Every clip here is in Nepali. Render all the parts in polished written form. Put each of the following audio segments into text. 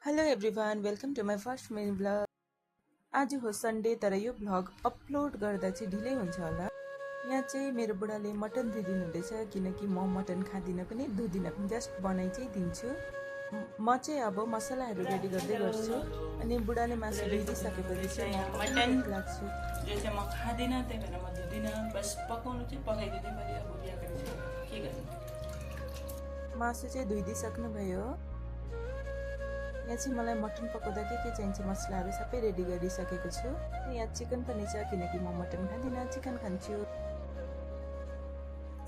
Hello everyone, welcome to my first mini blog. आज हो सन्डे, तर यो भ्लग अपलोड गर्दा चाहिँ ढिलै हुन्छ होला। यहाँ चाहिँ मेरो बुढाले मटन दिइदिनु हुँदैछ, किनकि म मटन खाँदिनँ पनि धुदिनँ पनि, जस्ट बनाइ चाहिँ दिन्छु। म चाहिँ अब मसलाहरू रेडी गर्दै गर्छु, अनि बुढाले मासु धुइदिइसकेपछि चाहिँ म मटन लाग्छु। जो चाहिँ म खाँदिनँ, त्यही भएर म धुदिनँ, बस पकाउनु चाहिँ पकाइदिँदै पऱ्यो। अब बिहा गरेपछि के गर्नु। मासु चाहिँ धुइदिइसक्नु भयो। यहाँ चाहिँ मलाई मटन पकाउँदा के चाहिन्छ मसलाहरू सबै रेडी गरिसकेको छु। यहाँ चिकन पनि छ, किनकि म मटन खाँदिनँ, चिकन खान्छु।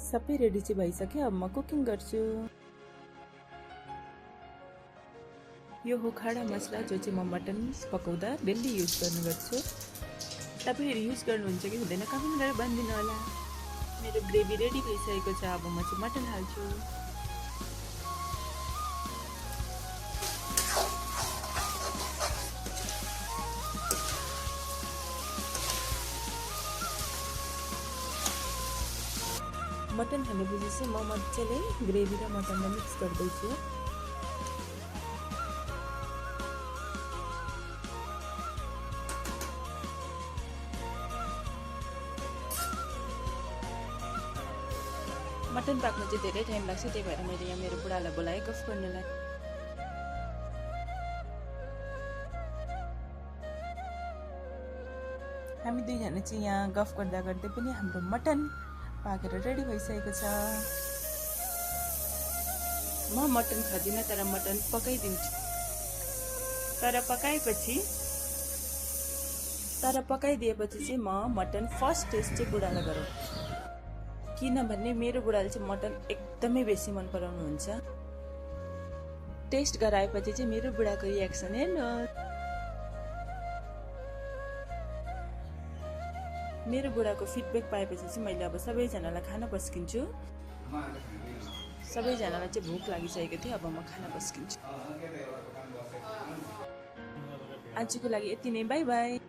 सबै रेडी चाहिँ भइसक्यो, अब म कुकिङ गर्छु। यो हो खडा मसला, जो चाहिँ म मटन पकाउँदा डेली युज गर्ने गर्छु। तपाईँहरू युज गर्नुहुन्छ कि हुँदैन कमेन्ट गरेर भनिदिनु होला। मेरो ग्रेभी रेडी भइसकेको छ, अब म चाहिँ मटन हाल्छु। मटन हालेपछि चाहिँ म मजाले ग्रेभी र मटनलाई मिक्स गर्दैछु। मटन पाक्नु चाहिँ धेरै टाइम लाग्छ, त्यही भएर मैले यहाँ मेरो बुढालाई बोलाएँ गफ गर्नलाई। हामी दुईजना चाहिँ यहाँ गफ गर्दा गर्दै पनि हाम्रो मटन पाकेर रेडी भइसकेको छ। म मटन खाँदिनँ, तर मटन पकाइदिन्छु। तर पकाइदिएपछि चाहिँ म मटन फर्स्ट टेस्ट चाहिँ बुढालाई गरौँ, किनभने मेरो बुढाले चाहिँ मटन एकदमै बेसी मन पराउनुहुन्छ। टेस्ट गराएपछि चाहिँ मेरो बुढाको रियाक्सन हेर्नु। मेरो बुढाको फिडब्याक पाएपछि चाहिँ मैले अब सबैजनालाई खाना पस्किन्छु। सबैजनालाई चाहिँ भोक लागिसकेको थियो, अब म खाना पस्किन्छु। आजको लागि यति नै, बाई बाई।